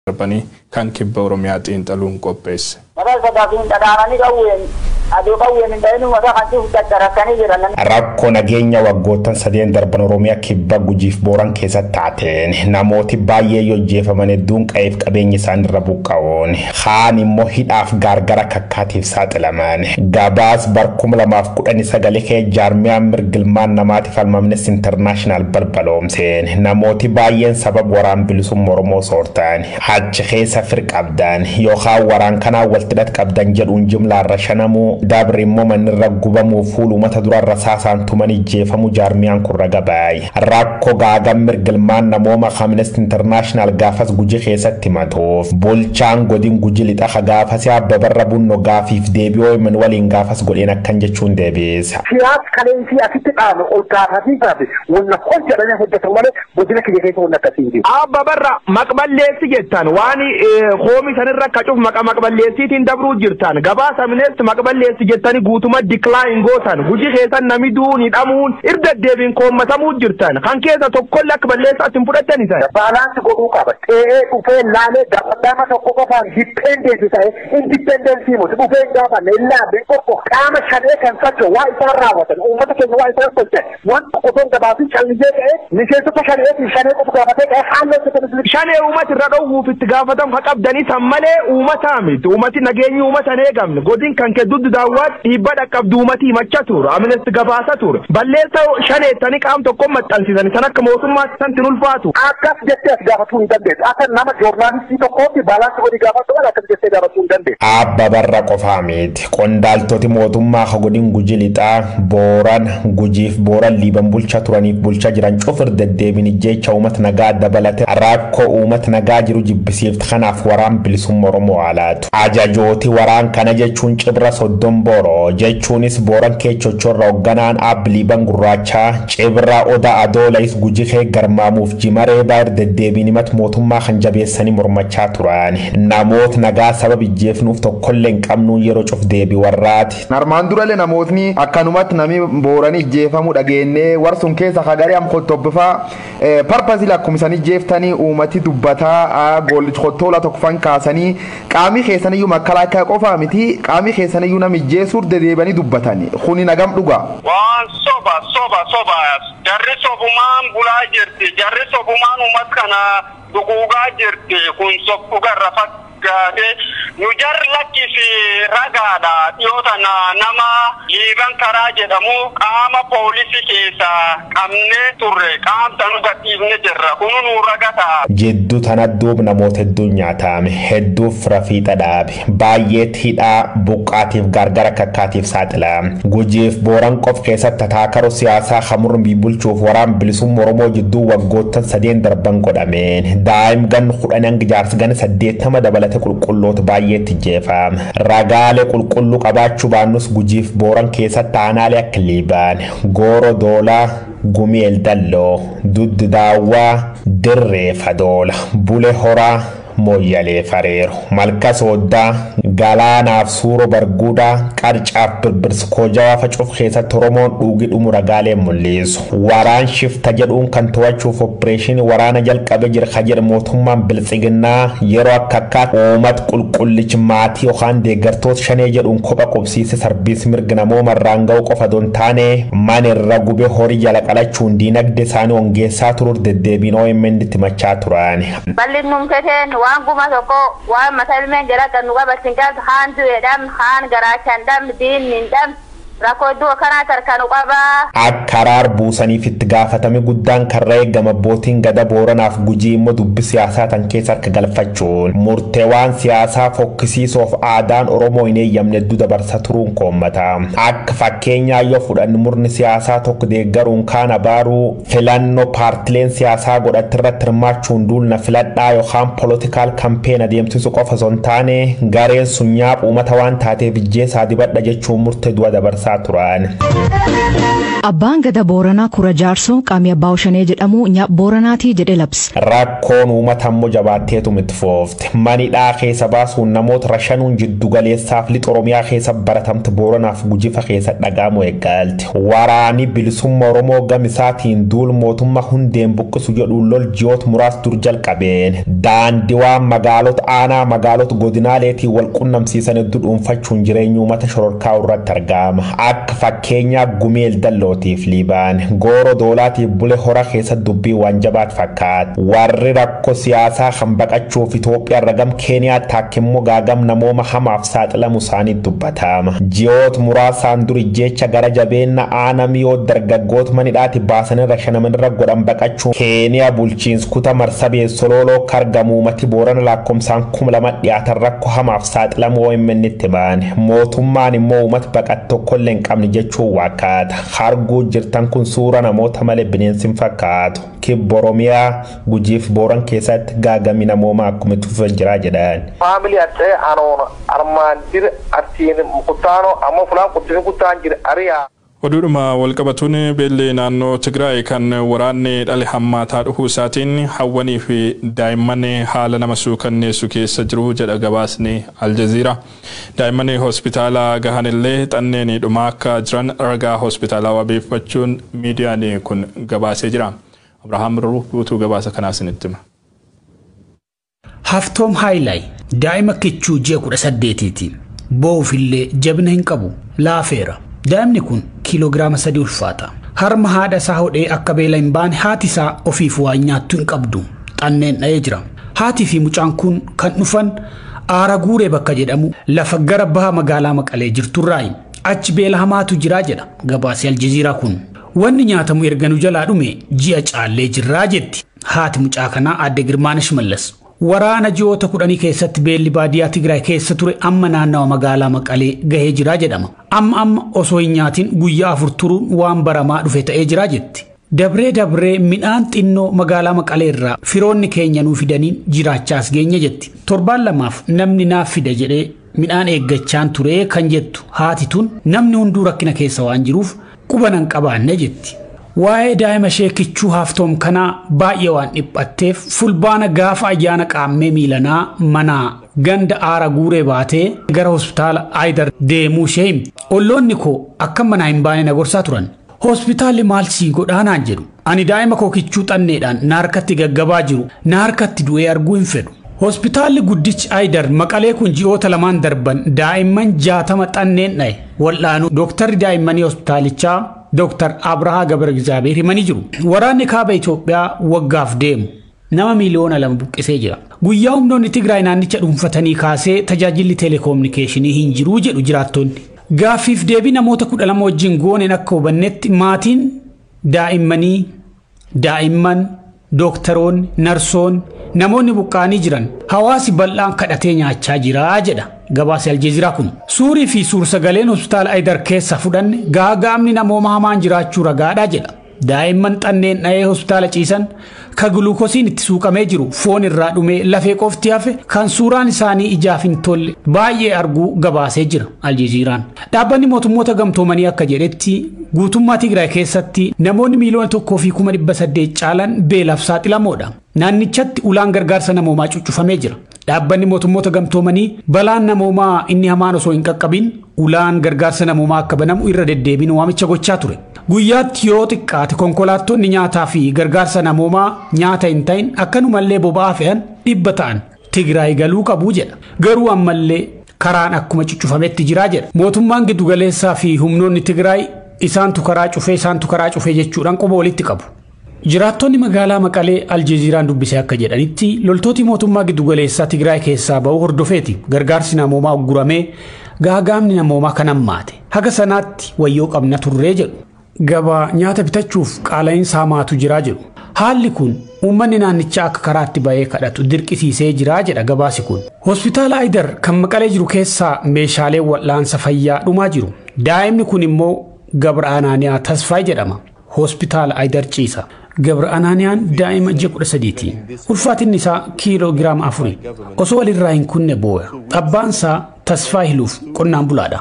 Darbanii kan Kibba Oromiyaa xiinxaluun qopheesse. Rakkoo nageenya waggoottan sadeen darban Oromiyaa Kibba, Gujiif Booran keessatti taateen namooti baay'ee yoo ajjeefaman, hedduun qa'eef qabeenya isaan irra buqqa'uun, kaan immoo hidhaaf gaargara kakkaatiif saaxilaman. Gabaas bar 2019 kee jaarmiyaan mirgilmaan namaatiif Amnesty International balbaloomseen, namooti baay'een sababa waraan bilisummaa Oromoo soortan, achi keessa fir qabdan yookaan waraan kanaa walitti hidhat qabdan jedhuun jimlaarra shanamuu, dabri immoo manirra gubamuu, fuul uummata durarra saasaan tumanii jeefamuu jaarmiyaan kun raga baay'e. Rakkoo gaagan mirgilmaan namooma Amnesty International gaafas Gujii keessatti himatuuf, bulchaan godin Gujii Lixa gaafas Abbabarra Bunno gaafiif deebii OMN waliin gaafas godheen akkan jechuun deebisa. Siyaas kaleensi asitti dhaame ol gaafatiisaaf wanna hojjedhanii hojjetan malee godina kiyya keessa wanna akkasii hin jiru. Abba Barra, maqballeessi jettan waan hoomi sanirra kacuuf maqa maqballeessiitiin dabruu jirtan. Gabaasa Amnesty maqballeessi jettani guutuma decline gootan. Gujii keessan nami duun hidhamuun irra deebiin koommatamuu jirtan, kan keessa tokkollee akka balleessaatti hin fudhattan isan. Balance godhuu qaba. Xe'ee dhufee laalee gaafadhaama tokko qofaan dependent ta'e, independence miti, dhufee hin gaafanne, hin laalle tokko qaama shanee kan socho'u waa isaan raawwatan, uummata keenya waa isaan tolchan, waan tokko osoo hin gabaasin callisee ka'ee miseensota shanee fi shanee qofa gaafatee ka'ee haala hojjetan. Shanee uummata irra dhowwuuf itti gaafatamu ka qabdanii san malee uummataa miti. Uummati nageenyi uummata hin eegamne. Godin kan kee duddu daawwaatti dhiibbaa dhaqqabdu uummati himachaa ture. Amnesty gabaasa ture. Balleessa shaneettanii qaam tokko maxxansiisanii san akka mootummaatti santi ulfaatu. Akkas jettee as gaafatuu hin dandeessu. Akka nama journalist tokkootti balance godhii gaafatu malee akkas jettee gaafachuu hin dandeessu. Abba Barra qofaa miti. Qondaaltoti mootummaa godin Gujii Lixaa, Booran, Gujiif Booran, Liiban bulchaa turaniif bulchaa jiran cufir deddeebiin jecha uummata nagaa dabalate rakkoo uummata nagaa jiru jibbisiifti kanaaf waraan bilisummaa Oromoo alaatu. Ajajooti waraan kana jechuun Cibra Soddon Booroo, jechuunis Booran keechochorra hoogganaan Abbi Liiban Gurraachaa, Cibra Oda Adoolais Gujii kee garmaamuuf jimaree baay'ee deddeebiin himatu mootummaa kan jabeessanii mormachaa turan. Namoota nagaa sababa ijjeefnuuf tokkollee hin qabnuun yeroo cuf deebii warraati. Armaan durallee namootni akkanumatti nami Booranii ijjeefamuu dhageenyee, warsun keessa hagarii am kottobbifaa purposely akkuma isaan ijjeeftanii uummati dubbataa goollichi kottoola tokkofan kaasanii, qaamii keessaniyyuu makkalaakaa qofaa miti, qaamii keessaniyyuu nama ijjeesuuf dedeebanii dubbatanii, kuni nagam dhugaa. Waan soba, soba, soba, jarri sobumaan bulaa jirti, jarri sobumaan uummata kana duguugaa jirti. Kun sobdugarra fakkaate nu jarri lakkisi ragaadha. Dhiyoo tana nama Liiban Karaa jedhamu qaama poolisii keessa qabnee turre, qaamsa nu gadhiifne jirra, kunu nu ragata. Jidduu tana duub namoota hedduun nyaatame, hedduuf rafiixa dhaabe, baay'eetti hidhaa, buqqaatiif gargara kakkaatiif saaxila. Gujiif Booran qof keessatti taakaroo siyaasaa hamurri bulchuuf waraan bilisummaa Oromoo jidduu waggoottan sadeen darban godhameen daa'im gan 10 hanga jaarsa gan 80 dabalate qulqulloota baay'eetti jeefama. Ragaalee qulqulluu qabaachuu baannus, Gujiif Booran keessatti aanaalee akka Liibaan, Gooro Doolaa, Gumii Eldalloo, Duddu Daawwaa, Dirree Fadoola, Bule Horaa, Mooyyalee Fareeru, Malka Sooddaa, Galaanaaf Suuro Barguudaa, Qarcaaf Birbirsi Koojawaa facuuf keessatti Oromoon dhuugii dhumu ragaalee mul'isu. Waraan shifta jedhuun kan to'achuuf operation waraana jalqabe jira ka jedhe mootummaan biltsiginnaa, yeroo akka akka uummata qulqullichi maatii yookaan deeggartoota shanee jedhuun kopha qubsiise sarbiis mirga namooma irraan ga'u qofa don taane, mana irra gubee horii jala qalachuun diinagdee isaanii hongeessaa turuuf deddeebiin OMN itti machaa turan. Bal'innumteteen waan guma tokko waan mata ilmeen jala gannu qabatin qabdu, haan du'e dhabn, haan garaachaan dhabn, diinni hin dhabn, rakkoo iddoo akkanaa tarkanu qabaa. Akka araar buusaniif itti gaafatame guddaan karra eegama abbootiin gada Booranaaf Gujii immoo dubbi siyaasaa tan keessa harka galfachuun murtee waan siyaasaa fokkisiisuuf aadaan Oromoo hin eeyyamne hedduu dabarsa turuun koommata. Akka fakkeenyaa yoo fudhannu, murni siyaasaa tokko deeggaruun kaan abaaruu, filannoo paartileen siyaasaa godhatti irratti hirmaachuun duulna filadhaa yookaan political campaign adeemsisu qofa osoo hin taane, gareen sun nyaapha uummata waan taateef ijjeesaa dibadha jechuun murtee du'a dabarsaa. ibsaa turan. Abbaan gada Booranaa Kura Jaarsoo qaamii abbaa Shanee jedhamu Booranaatii jedhe labse. Rakkoon uummata ammoo jabaatteetu itti foofte. Manidhaa keessa baasuun namoota rashanuun jiddu galeessaaf lixa Oromiyaa keessa baratamte Booranaaf Gujifa keessa dhagaamu eegalte. Waraani bilisummaa Oromoo gamisaatiin duul mootummaa hundeen buqqisu jedhuun lol ji'oota muraas dur jalqabeen. Daandiiwwan magaalota aanaa magaalota godinaaleetiin wal qunnamsiisan hedduu dhuunfachuun jireenya uummata shororkaa irratti argama. Akka fakkeenyaa Gumeel Dallootiif Liibaan Gooro Doolaatiif Bule Hora keessa dubbii waan jabaat fakkaata. Warri rakkoo siyaasaa kan baqachuuf Itoophiyaa irra gam Keeniyaa taakimmoo gaagam namooma hamaaf saaxilamu isaanii dubbatama. Ji'oota muraasaan dur jecha gara jabeenya aanaa miyoo dargaggoota manidhaati baasanirra shanamanirra godhan baqachuun Keeniyaa bulchiinsa kutaa Marsabee Sololoo kargamu uummati Boorana lakkoomsaan 2000 dhiyaatan rakkoo hamaaf saaxilamu OMN itti ba'an. Mootummaan immoo uummata baqate tokkollee hin qabne jechuun wakkaata. Harguu jirtan kun suura namoota malee bineensi hin fakkaatu. Kibba Oromiyaa Gujiif Booran keessatti gaagami namooma akkuma itti fufan jiraa jedhan. Faamilii adda anoon armaan jira atiin kutaanoo ammoo fulaan kuttisa kutaan jira ariyaa. Oduudhuma walqabatuun beellee naannoo Tigraay kan waraanni dhale hammaataa dhufuu isaatiin hawwanii fi daa'imman haala nama suukanneessu keessa jiru jedha gabaasni Aljazeera. Daa'imman hospitaala gahan illee xanneen dhumaa akka jiran ragaa hospitaalaa wabeeffachuun miidiyaan kun gabaasee jira. Abrahaam Birruu guutuu gabaasa kanaas isinitti hima. Haftoom Haayilaay daa'ima kichuu ji'a 18ti. Boo'uufillee jabina hin qabu laafeera. Daa'imni kun kiiloogiraama 3 ulfaata. Harma haadha isaa hodhee akka beela hin baane haati isaa ofiif waan nyaattu hin qabdu. Xanneen dha'ee jira. Haatii fi mucaan kun kan dhufan aara guuree bakka jedhamu lafa gara baha magaalaa Maqalee jirturraayi. Achi beela hamaatu jiraa jedha gabaasii Aljazeeraa kun. Wanni nyaatamu erga nu jalaa dhume ji'a caallee jirraa jetti. Haati mucaa kanaa aadde Girmaanish Mallas. Waraana ji'oota 10 keessatti beelli baadiyyaa Tigraay keessa ture amma naannawa magaalaa Maqalee gahee jira jedhama. Amma osoo hin nyaatin guyyaa 4 turuun waan baramaa dhufe ta'ee jira jetti. Dabree dabree midhaan xinnoo magaalaa Maqalee irraa firoonni keenya nuu fidaniin jiraachaas geenye jetti. Torbaan lamaaf namni naaf fida jedhee midhaan eeggachaan ture kan jettu haati tun namni hunduu rakkina keessa waan jiruuf quba nan qabaanne jetti. Waa'ee daa'ima ishee kichuu Haftoom kanaa baay'ee waan dhiphatteef fulbaana gaafa ayyaana qaammee miilanaa manaa ganda aara guuree baatee gara hospitaala Aayidar deemuu ishee himti. Olloonni koo akka manaa hin baane na gorsaa turan. Hospitaalli maal sii godhaa naan jedhu. Ani daa'ima koo kichuu xanneedhaan na harkatti gaggabaa jiru na harkatti du'ee arguu hin fedhu. Hospitaalli guddichi Aayidar Maqalee kun ji'oota 2 darban daa'imman 60 xanneen dha'e. Wal'aanuu dooktarri daa'immanii hospitaalichaa Dr. Abrahaa Gabre-Egzaabeer himanii jiru. Waraanni kaaba Itoophiyaa waggaaf deemu nama miliyoona 2 buqqisee jira. Guyyaa humnoonni Tigraay naannicha dhuunfatanii kaasee tajaajilli teeleekoominikeeshinii hin jiru jedhu jiraattonni. Gaaffiif deebii namoota 12 wajjin gooneen akka hubannetti maatiin daa'immanii, daa'imman, dooktaroonni, narsoonni, namoonni buqqaanii jiran hawaasi bal'aan kadhatee nyaachaa jira jedha. Gabaasii Aljazeeraa kun. Suurii fi suur-sagaleen hospitaala Aayidar keessa fudhanne gaagaamni namooma hamaan jiraachuu ragaadha jedha. Daa'imman xanneen dha'ee hospitaala ciisan ka guluukosiin itti suuqamee jiru foon irraa dhumee lafee qofti hafe kan suuraan isaanii ijaaf hin tolle baay'ee arguu gabaasee jira Aljazeeraan. Dhaabbanni mootummoota gamtoomanii akka jedhetti guutummaa Tigraay keessatti namoonni miliyoona 1,800 caalan beelaaf saaxilamoodha. Naannichatti ulaan gargaarsa namoomaa cuccufamee jira. Dhaabbanni mootummoota gamtoomanii balaan namoomaa inni hamaan osoo hin qaqqabin ulaan gargaarsa namoomaa akka banamu irra deddeebiin waamicha gochaa ture. Guyyaatti yoo xiqqaate konkolaattonni nyaataa fi gargaarsa namoomaa nyaata hin ta'in akkanumallee boba'aa fe'an 100 ta'an Tigraay galuu qabu jedha. Garuu ammallee karaan akkuma cuccufametti jira jedha. Mootummaan giddugaleessaa fi humnoonni Tigraay isaantu karaa cufee jechuudhaan quba walitti qabu. Jiraattonni magaalaa Maqalee Aljazeeraan dubbisee akka jedhanitti loltooti mootummaa giddugaleessaa Tigraay keessaa ba'uu hordofeeti gargaarsi namoomaa ugguramee gaagaamni namoomaa kan hammaate. Haga sanaatti wayyoo qabna turree jedhu. Gabaa nyaata bitachuuf qaala'iinsa hamaatu jiraa jedhu. Haalli kun uummanni naannichaa akka karaatti ba'ee kadhatu dirqisiisee jiraa jedha gabaasi kun. Hospitaala Aayidar kan Maqalee jiru keessaa meeshaaleen wal'aansa fayyaa dhumaa jiru. Daa'imni kun immoo Gabra Anaaniyaa Tasfaay jedhama. Hospitaala Aayidar ciisa. Gabra Anaaniyaan daa'ima ji'a 13ti. Ulfaatinni isaa kiiloogiraama 4. Osoo walirraa hin kunne booya. Abbaan isaa Tasfaa Hiluuf qonnaan bulaadha.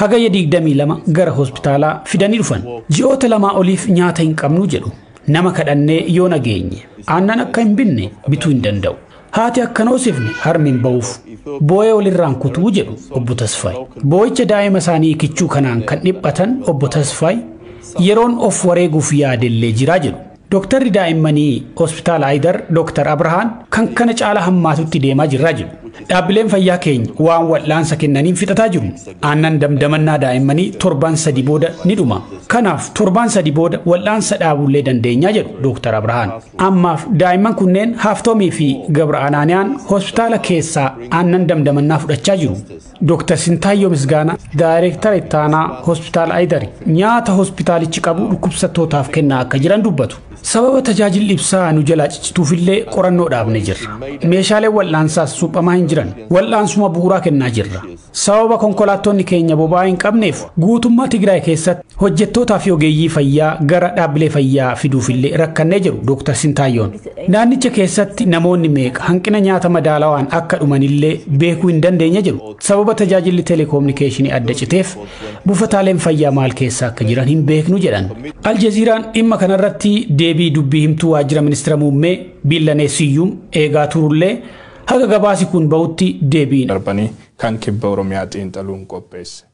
Hagayya 22 gara hospitaalaa fidanii dhufan. Ji'oota 2 oliif nyaata hin qabnu jedhu. Nama kadhannee yoo nageenye aannan akka hin binne bituu hin danda'u. Haati akka hoosifne harmi hin ba'uuf boo'ee olirraan kutuu jedhu obbo Tasfaay. Boo'icha daa'ima isaanii kichuu kanaan kan dhiphatan obbo Tasfaay yeroon of wareeguuf yaadellee jiraa jedhu. Dooktarri daa'immanii hospitaala Aayidar Dooktar Abrahaan kan kana caala hammaatutti deemaa jirraa jedhu. Dhaabbileen fayyaa keenya waan wal'aansa kennaniin fixataa jiru. Aannan damdamannaa daa'immanii torban 3 booda ni dhuma. Kanaaf torban 3 booda wal'aansa dhaabuullee dandeenyaa jedhu Dooktar Abrahaan. Ammaaf daa'imman kunneen Haaftoomii fi Gabra Anaaniyaan hospitaala keessaa aannan damdamannaa fudhachaa jiru. Dooktar Sintaayyoo Misgaanaa daayireektara ittaanaa hospitaala Aayidar nyaata hospitaalichi qabu dhukkubsattootaaf kennaa akka jiran dubbatu. Sababa tajaajilli ibsaa nu jalaa ciccituufillee qorannoo dhaabne jirra. Meeshaaleen wal'aansaas suphamaa hin jiran. Wal'aansuma bu'uuraa kennaa jirra. Sababa konkolaattonni keenya boba'aa hin qabneef guutummaa Tigraay keessatti hojjettootaa fi ogeeyyii fayyaa gara dhaabbilee fayyaa fiduufillee rakkannee jiru Dooktar Sintaayyoon. Naannicha keessatti namoonni meeqa hanqina nyaata madaalawaan akka dhumanillee beekuu hin dandeenye jiru. Sababa tajaajilli teleekoominikeeshinii adda citeef buufataaleen fayyaa maal keessa akka jiran hin beeknu jedhan. Aljaziiraan dhimma kanarratti deebii dubbii himtuu waajjira ministeera muummee Biillanee Siyyuum eegaa turullee haga gabaasi kun bahutti deebiin darbanii kan kibba Oromiyaa xiinxaluun qopheesse.